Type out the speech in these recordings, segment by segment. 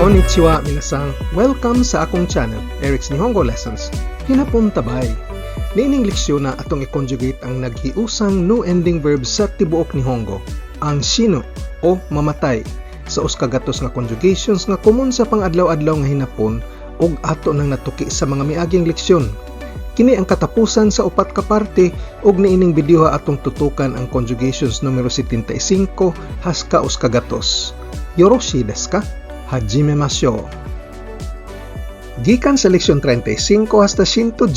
Konnichiwa, minasan. Welcome sa akong channel, Eric's Nihongo Lessons. Hinapon tabay. Niining leksyon na atong i-conjugate ang naghiusang nu ending verb sa tibuok Nihongo, ang shinu o mamatay, sa 100 nga conjugations nga komon sa pang-adlaw-adlaw nga hinapon ug ato nang natuki sa mga miaging leksyon. Kini ang katapusan sa upat ka parte ug niining video atong tutukan ang conjugations numero 75 haska 100. Yoroshii desu ka? Hajimemashou. Gikan sa leksyon 35 hasta 110,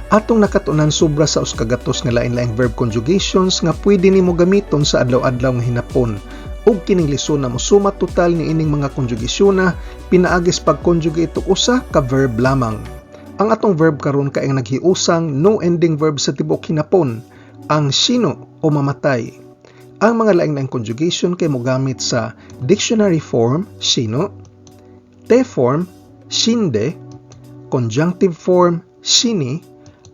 atong nakatunan sobra sa 100 nga lain-laing verb conjugations nga pwede nimo gamiton sa adlaw-adlaw nga hinapon. Ug kining lesson na mosuma total ni ining mga conjugasyon na pinaagis pag-conjugate og usa ka verb lamang. Ang atong verb karon kay ang naghiusang nu ending verb sa tibuok hinapon, ang shinu o mamatay. Ang mga laing-laing conjugation kay mogamit sa dictionary form shinu, te form shinde, conjunctive form shini,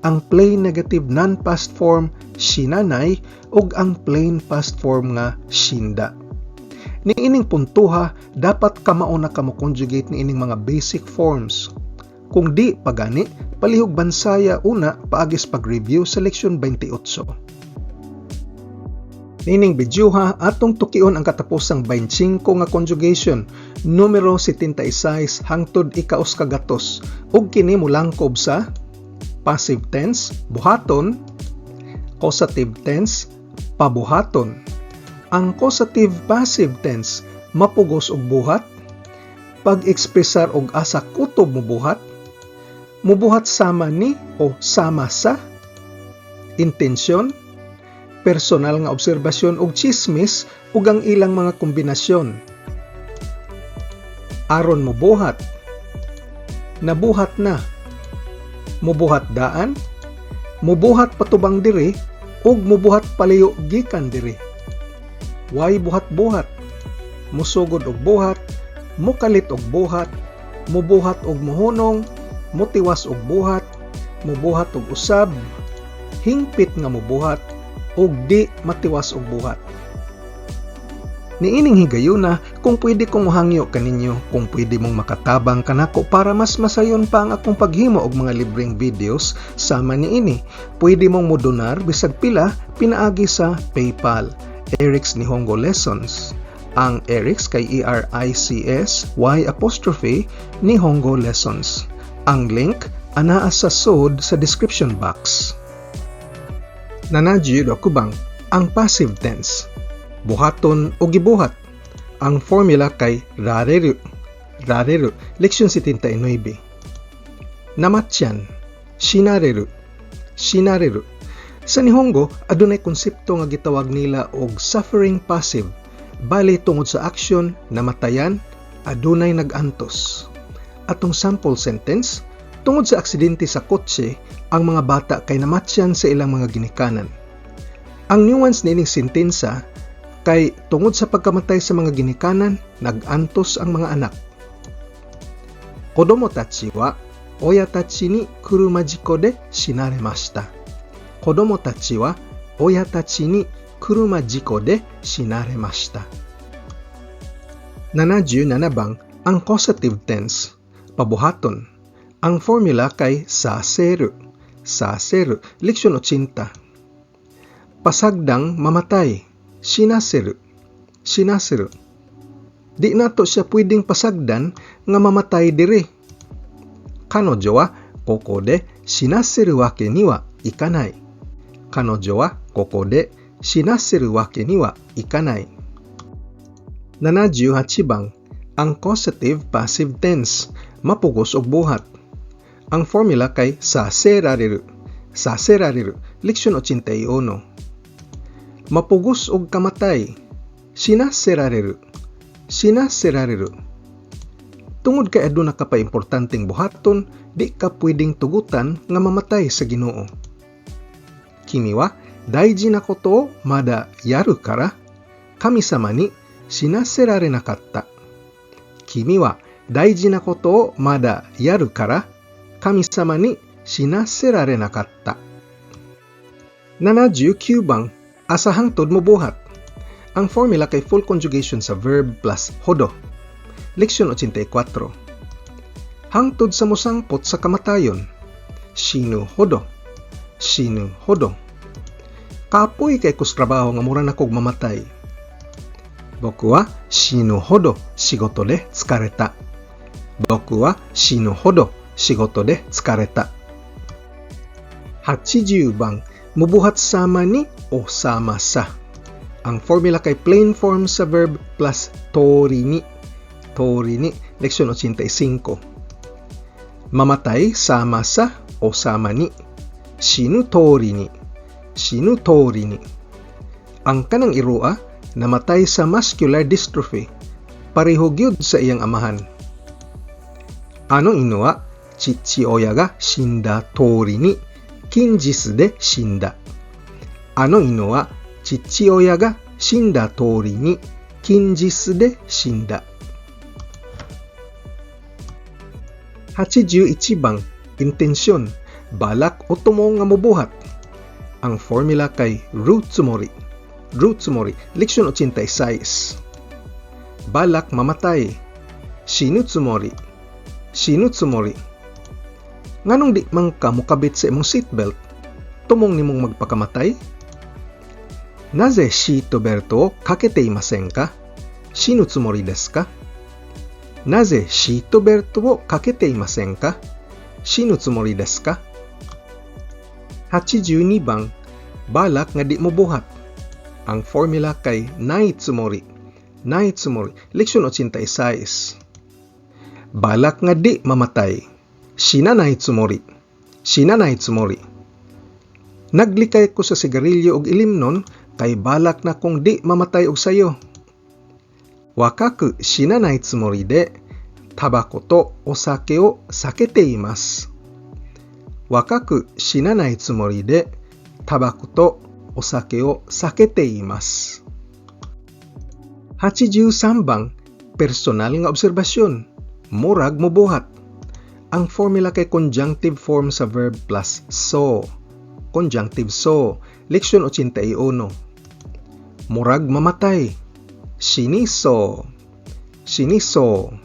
ang plain negative non-past form shinanai ug ang plain past form nga shinda. Niining puntuha, dapat kamao na ka mo conjugate niining mga basic forms. Kung di pa gani, palihog bansaya una paagis pag-review sa leksyon 28. Niining videoha, atong tukion ang katapusang 25 nga conjugation, numero 76 hangtod ika-100, ug kini molangkob sa passive tense, buhaton, causative tense, pabuhaton. Ang causative passive tense, mapugos og buhat, pag-ekspresar og asa kutob mobuhat, mubuhat sama ni o sama sa, intensyon, personal nga obserbasyon ug chismis ug ang ilang mga kombinasyon. Aron mobuhat, nabuhat na, mubuhat daan, mubuhat patubang diri ug mubuhat palayo gikan diri. Way buhat-buhat, musugod og buhat, mukalit og buhat, mubuhat og muhunong, mutiwas og buhat, mubuhat og usab, hingpit nga mubuhat, ug di matiwas og buhat. Niining higayuna, kung pwede kong mohangyo kaninyo, kung pwede mong makatabang kanako para mas masayon pa ang akong paghimo og mga libreng videos sama niini. Pwede mong modonar bisag pila pinaagi sa PayPal. Eric's Nihongo Lessons. Ang Eric's kay Erics Y apostrophe Nihongo Lessons. Ang link anaa sa sud sa description box. 76番, ang passive tense. Buhaton o gibuhat. Ang formula kay rareru. Rareru, leksyon 79. Namatyan, shinareru, shinareru. Sa Nihongo, adunay konsepto nga gitawag nila og suffering passive. Bali tungod sa aksyon, namatayan, adunay nag-antos. Atong sample sentence, tungod sa aksidente sa kotse, ang mga bata kay namatyan sa ilang mga ginikanan. Ang nuance niining sentensa kay tungod sa pagkamatay sa mga ginikanan, nag-antos ang mga anak. 子供たちは親たちに車事故で死なれました。子供たちは親たちに車事故で死なれました。77番, ang causative tense, pabuhaton. Ang formula kay させる, させる, leksyon 80. Pasagdang mamatay, 死なせる, 死なせる. Di nato siya pwedeng pasagdan nga mamatay diri. 彼女はここで死なせるわけにはいかない。彼女はここで死なせるわけにはいかない。78番, ang causative passive tense, mapugos og buhat. Ang formula kay させられる, させられる, leksyon 81. Mapugos og kamatay, 死なせられる, 死なせられる. Tungod kay aduna ka pa importanteng buhaton, di ka pwedeng tugutan nga mamatay sa Ginoo. 君は大事なことをまだやるから神様に死なせられなかった。君は大事なことをまだやるから神様に死なせられなかった。79番, asa hangtod mobuhat. Ang formula kay full conjugation sa verb plus ほど. Leksyon 84. Hangtod sa mosangpot sa kamatayon. 死ぬほど. 死ぬほど. Kapoy kay kus trabaho nga mura na kog mamatay. 僕は死ぬほど仕事で疲れた。僕は死ぬほど仕事で疲れた。80 bang, mubuhat sama ni o sama sa. Ang formula kay plain form sa verb plus 通りに. 通りに, leksyon 85. Mamatay sama sa o sama ni. 死ぬ通りに. 死ぬ通りに. Ang kanang irua namatay sa muscular dystrophy. Pareho gyud sa iyang amahan. あの犬は父親が死んだ通りに筋ジで死んだ。あの犬は父親が死んだ通りに筋ジで死んだ。81 bang, intensyon, balak o tumong nga mobuhat. Ang formula kay るつもり. るつもり, leksyon 86. Balak mamatay. 死ぬつもり. 死ぬつもり. Nganong di man ka mokabit sa imong seatbelt? Tumong nimong magpakamatay? なぜシートベルトをかけていませんか？死ぬつもりですか？なぜシートベルトをかけていませんか？死ぬつもりですか？ 82 bang, balak nga di mobuhat. Ang formula kay ないつもり. ないつもり. Leksyon 86. Balak nga di mamatay. 死なないつもり. 死なないつもり. Naglikay ko sa sigarilyo og ilimnon kay balak na kong di mamatay og sayo. 若く死なないつもりでタバコとお酒を避けています。若く死なないつもりでタバコとお酒を避けています。83 bang, personal nga obserbasyon. Murag mobuhat. Ang formula kay conjunctive form sa verb plus そう. Conjunctive そう. Leksyon 81. Murag mamatay. 死にそう. 死にそう.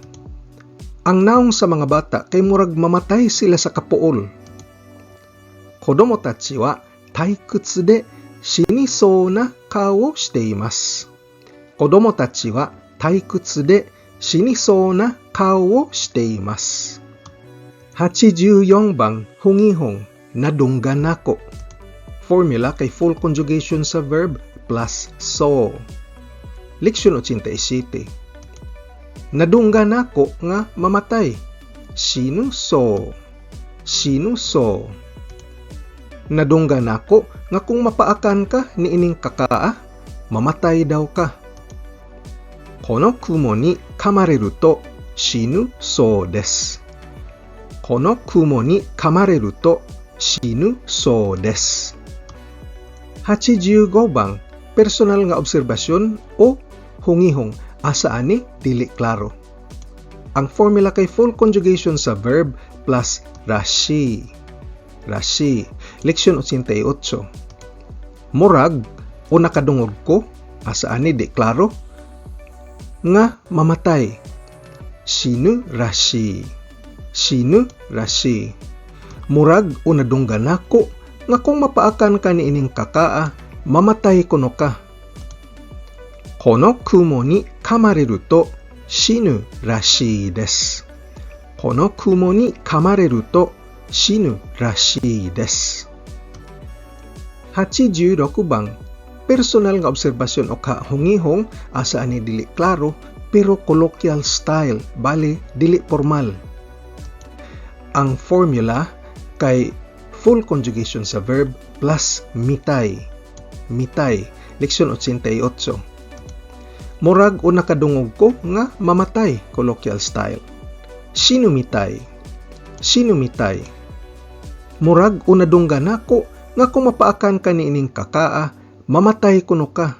Ang naong sa mga bata kay murag mamatay sila sa kapuol. 子供たちは退屈で死にそうな顔をしています。子供たちは退屈で死にそうな顔をしています。84 bang, hungihong, nadunggan nako. Formula kay full conjugation sa verb plus そう. Leksyon 87. Nadunggan nako nga mamatay. 死ぬそう. 死ぬそう. Nadunggan nako nga kung mapaakan ka niining kakaa, mamatay daw ka. このクモに噛まれると死ぬそうです。このクモに噛まれると死ぬそうです。85 bang, personal nga obserbasyon o hungihong, asa ani dili klaro. Ang formula kay full conjugation sa verb plus らしい. らしい. Leksyon 88. Murag o nakadungog ko, asa ani di klaro, nga mamatay. 死ぬらしい. 死ぬらしい. Murag o nadunggan nako nga kung mapaakan ka niining kakaa, mamatay kuno ka. このクモに噛まれると死ぬらしいです。このクモに噛まれると死ぬらしいです。86 bang, personal nga obserbasyon o kahungihong, asa ani dili klaro pero colloquial style, bali dili formal. Ang formula kay full conjugation sa verb plus みたい. みたい. Leksyon 88. Murag o nakadungog ko nga mamatay, colloquial style. 死ぬみたい. 死ぬみたい. Murag o nadunggan nako nga kung mapaakan ka niining kakaa, mamatay kuno ka.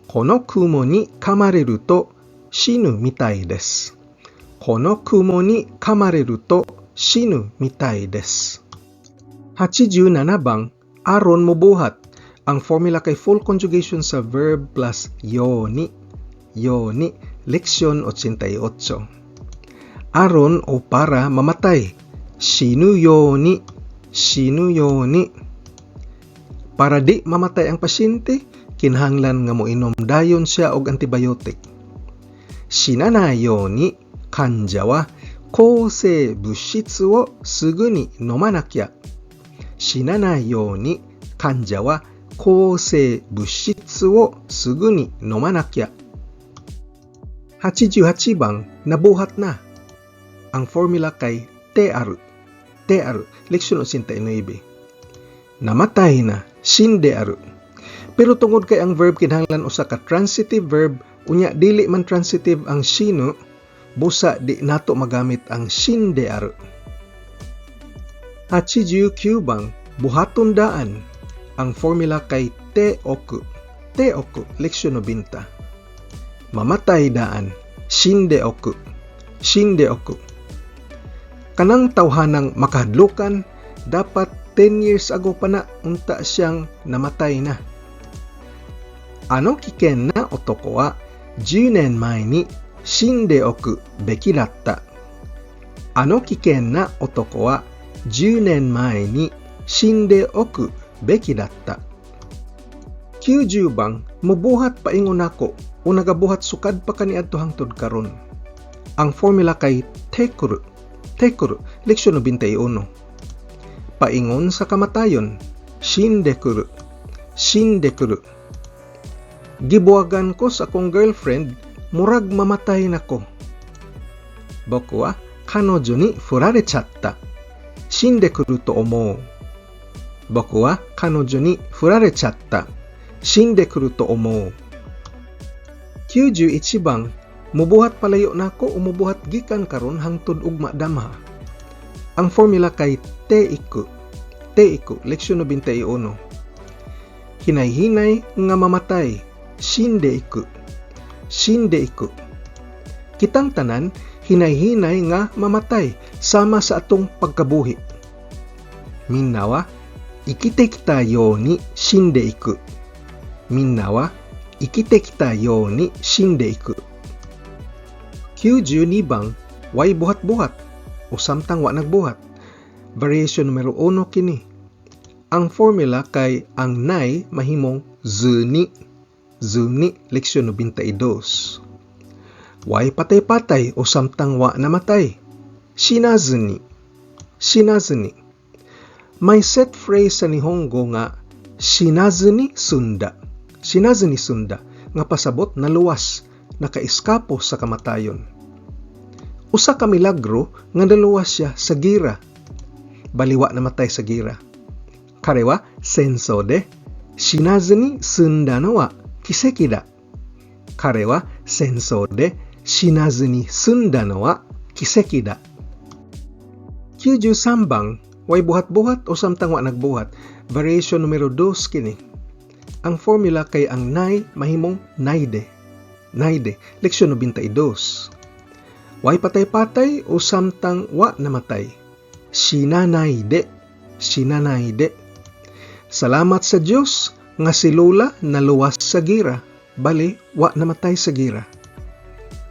このクモに噛まれると死ぬみたいです。このクモに噛まれると死ぬみたいです。87 bang, aron mobuhat. Ang formula kay full conjugation sa verb plus ように. ように. Leksyon 88. Aron o para mamatay. 死ぬように, 死ぬように. Para di mamatay ang pasyente, kinahanglan nga moinom dayon siya og antibiotic. 死なないように患者は抗生物質をすぐに飲まなきゃ。死なないように患者は抗生物質をすぐに飲まなきゃ。88 番 nabuhat na. Ang formula kay てある. てある. Leksyon 89. Namatay na. 死んである. Pero tungod kay ang verb kinahanglan usa ka transitive verb, unya dili man transitive ang 死ぬ, busa di nato magamit ang 死んである. 89 番 buhaton daan. Ang formula kay ておく. ておく, leksyon 90. Mamatay daan. 死んでおく. 死んでおく. Kanang tawhanang makahadlukan, dapat 10 years ago pa na unta siyang namatay na. あの危険な男は10年前に死んでおくべきだった。あの危険な男は10年前に死んでおくべきだった。90 番 mubuhat paingon nako o nagabuhat sukad pa kaniadto hangtod karon. Ang formula kay てくる. てくる, leksyon 91. Paingon sa kamatayon, 死んでくる. 死んでくる. Gibuwagan ko sa akong girlfriend, murag mamatay na ko. 僕は彼女に振られちゃった。死んでくると思う。僕は彼女に振られちゃった。死んでくると思う。91 番 mubuhat palayo nako o mubuhat gikan karon hangtod ugma damha. Ang formula kay ていく. ていく, leksyon 91. Hinay-hinay nga mamatay. 死んでいく. 死んでいく. Kitang tanan, hinay-hinay nga mamatay sama sa atong pagkabuhi. みんなは生きてきたように死んでいく。みんなは生きてきたように死んでいく。92 番 way buhat-buhat o samtang wa nagbuhat. Variation numero 1 kini. Ang formula kay ang ない mahimong ずに. ずに, leksyon 92. Way patay-patay o samtang wa namatay. 死なずに. 死なずに. May set phrase sa Nihongo nga 死なずに済んだ. 死なずに済んだ nga pasabot naluwas, nakaiskapo sa kamatayon. Usa ka milagro nga naluwas siya sa gira. Bali wa namatay sa gira. 彼は戦争で死なずに済んだのは奇跡だ。彼は戦争で死なずに済んだのは奇跡だ。93 番 way buhat-buhat o samtang wa nagbuhat. Variation numero 2 kini. Ang formula kay ang ない mahimong ないで. ないで. Leksyon 92. Way patay-patay o samtang wa namatay. 死なないで. 死なないで. Salamat sa Dios nga si Lola naluwas sa gira. Bali, wa namatay sa gira.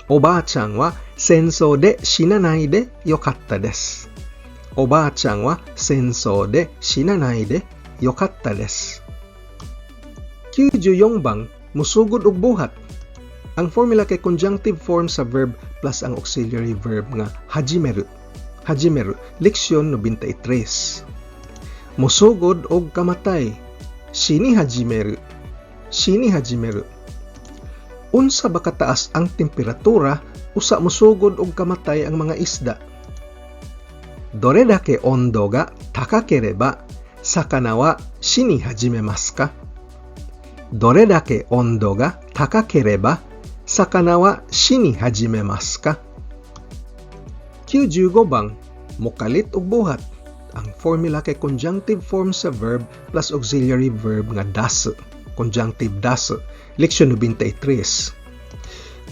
おばあちゃんは戦争で死なないでよかったです。おばあちゃんは戦争で死なないでよかったです。94 番 musugod og buhat. Ang formula kay conjunctive form sa verb plus ang auxiliary verb nga 始める. 始める, leksyon 93. Musugod og kamatay. 死に始める. 死に始める. Unsa ba kataas ang temperatura usa musugod og kamatay ang mga isda? どれだけ温度が高ければ魚は死に始めますか？どれだけ温度が高ければ魚は死に始めますか？ 95 番 mokalit og buhat. Ang formula kay conjunctive form sa verb plus auxiliary verb nga 出す. Conjunctive 出す. Leksyon 93.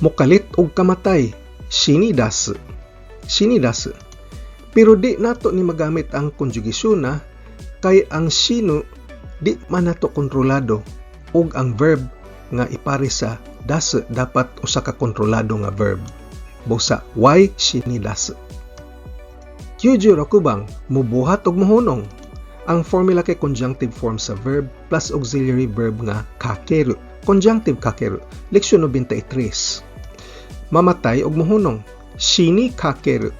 Mokalit og kamatay. 死に出す. 死に出す. Pero di nato ni magamit ang conjugation na kay ang 死ぬ di man nato kontrolado ug ang verb Nga ipare sa 出す dapat usa ka kontrolado nga verb. Busa は死に出す. 96 bang, mubuhat og muhunong. Ang formula kay conjunctive form sa verb plus auxiliary verb nga かける. Conjunctive かける. Leksyon 93. Mamatay og muhunong. 死にかける.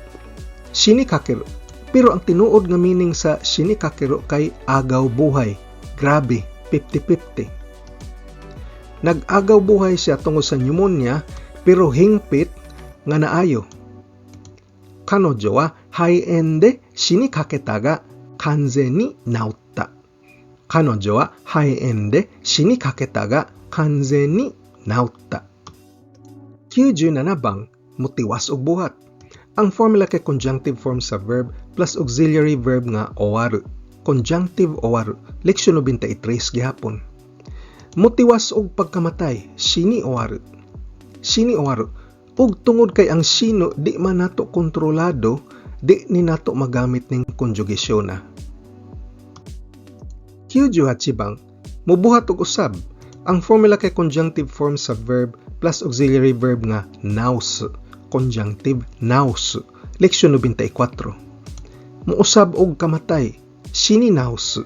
死にかける. Pero ang tinuod nga meaning sa 死にかける kay agaw buhay. Grabe, 50-50. Nag-agaw buhay siya tungod sa pneumonia, pero hingpit nga naayo. 彼女は肺炎で死にかけたが完全に治った。彼女は肺炎で死にかけたが完全に治った。97 bang, mutiwas og buhat. Ang formula kay conjunctive form sa verb plus auxiliary verb nga 終わる. Conjunctive 終わる. Leksyon 93 gihapon. Mutiwas og pagkamatay, 死に終わる. 死に終わる. Ug tungod kay ang 死ぬ di man nato kontrolado, di ni nato magamit ning conjugation na. 98 bang, mubuhat og usab. Ang formula kay conjunctive form sa verb plus auxiliary verb nga 直す. Conjunctive 直す. Leksyon 94. Muusab og kamatay, 死に直す.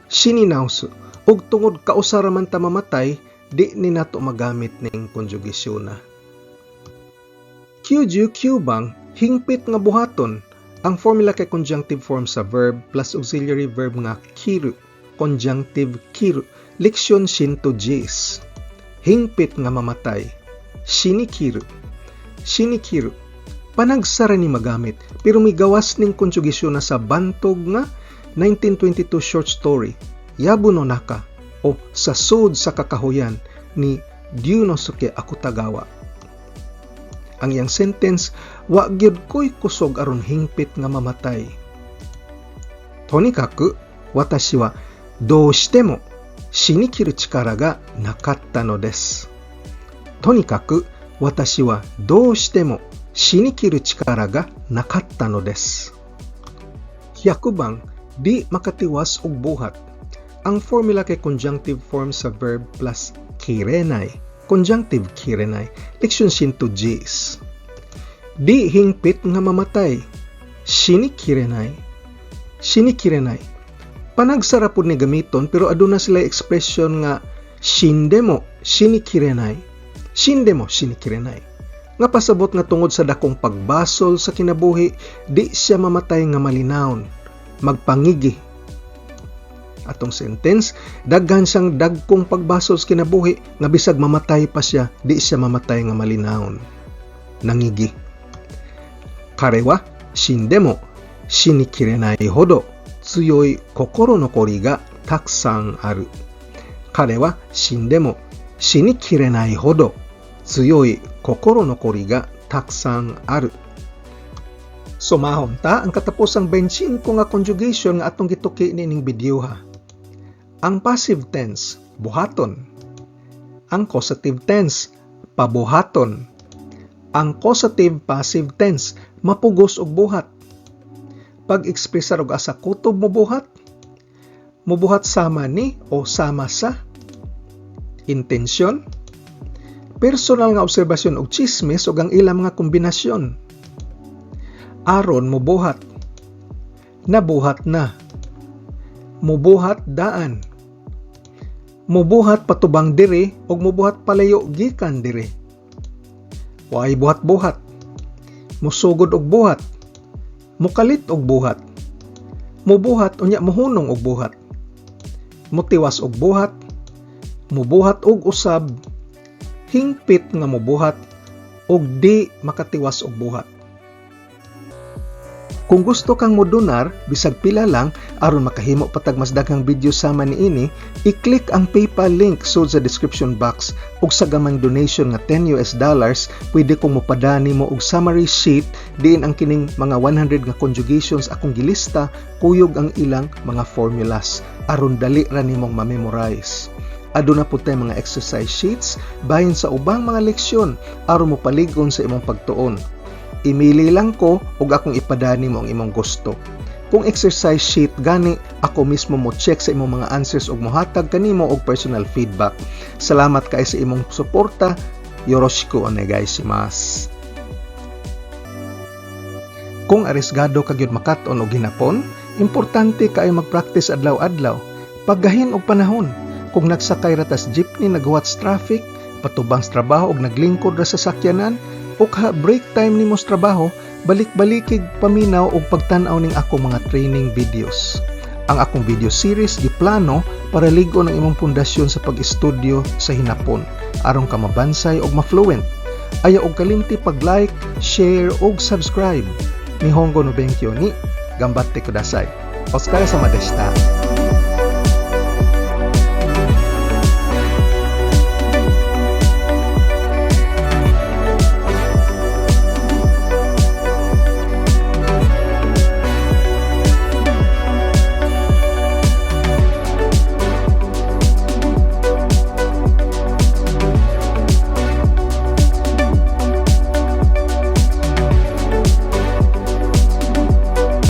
死に直す. Ug tungod kausa ra man ta mamatay, di ni nato magamit ning conjugation na. 99 bang, hingpit nga buhaton. Ang formula kay conjunctive form sa verb plus auxiliary verb nga 切る. Conjunctive 切る. Leksyon 110. Hingpit nga mamatay. 死にきる. 死にきる. Panagsara ni magamit, pero may gawas ning conjugation na sa bantog nga 1922 short story, Yabu no Naka o Sa Sud sa Kakahuyan, ni Ryunosuke Akutagawa. Ang iyang sentence, "Wa gyud ko'y kusog aron hingpit nga mamatay." とにかく私はどうしても死にきる力がなかったのです。とにかく私はどうしても死にきる力がなかったのです。100 bang, di makatiwas og buhat. Ang formula kay conjunctive form sa verb plus きれない. Conjunctive きれない. Leksyon 110. Di hingpit nga mamatay. 死にきれない. 死にきれない. Panagsara pud ni gamiton, pero aduna sila expression nga 死んでも死にきれない. 死んでも死にきれない. Nga pasabot nga tungod sa dakong pagbasol sa kinabuhi, di siya mamatay nga malinawon. Magpangigi. Atong sentence, daghan siyang dagkong pagbasol sa kinabuhi nga bisag mamatay pa siya, di siya mamatay nga malinawon. Nangigi. 彼は死んでも死にきれないほど強い心残りがたくさんある。彼は死んでも死にきれないほど強い心残りがたくさんある。Sumahon ta ang katapusang 25 nga conjugation nga atong gituki niining video ha. Ang passive tense, buhaton. Ang causative tense, pabuhaton. Ang causative passive tense, mapugos og buhat. Pag-ekspresar og asa kutob mobuhat, mubuhat sama ni o sama sa, intensyon, personal nga obserbasyon og chismis ug ang ilang mga kombinasyon. Aron mobuhat, nabuhat na, mubuhat daan, mubuhat patubang diri ug mubuhat palayo gikan diri. Waay buhat-buhat, musugod og buhat, mukalit og buhat, mubuhat unya muhunong og buhat, mutiwas og buhat, mubuhat og usab, hingpit nga mubuhat, ug di makatiwas og buhat. Kung gusto kang modonar, bisag pila lang, aron makahimo pa tag mas daghang video sama niini, i-click ang PayPal link sud sa description box, ug sa gamayng donation nga US$10, pwede kong mopadani mo og summary sheet diin ang kining mga 100 nga conjugations akong gilista kuyog ang ilang mga formulas aron dali ra nimong ma-memorize. Aduna pud tay mga exercise sheets bahin sa ubang mga leksyon aron mopalig-on sa imong pagtuon. Imili lang ko ug akong ipadani mo ang imong gusto. Kung exercise sheet gani, ako mismo mo check sa imong mga answers ug mohatag kanimo og personal feedback. Salamat kay sa imong suporta. Yoroshiku onegaishimasu. Kung arisgado ka gyud makat-on og hinapon, importante kaayo mag-practice adlaw-adlaw. Paggahin og panahon. Kung nagsakay ra tas jeepney naghuwat sa traffic, patubang sa trabaho og naglingkod ra sa sakyanan, o ka break time nimo sa trabaho, balik-balikig paminaw og pagtan-aw ning akong mga training videos. Ang akong video series giplano para lig-on ang imong pundasyon sa pag-estudyo sa hinapon aron ka mabansay og ma-fluent. Ayaw og kalimti pag-like, share ug subscribe. Nihongo no benkyo ni ganbatte kudasai. Otsukaresama deshita.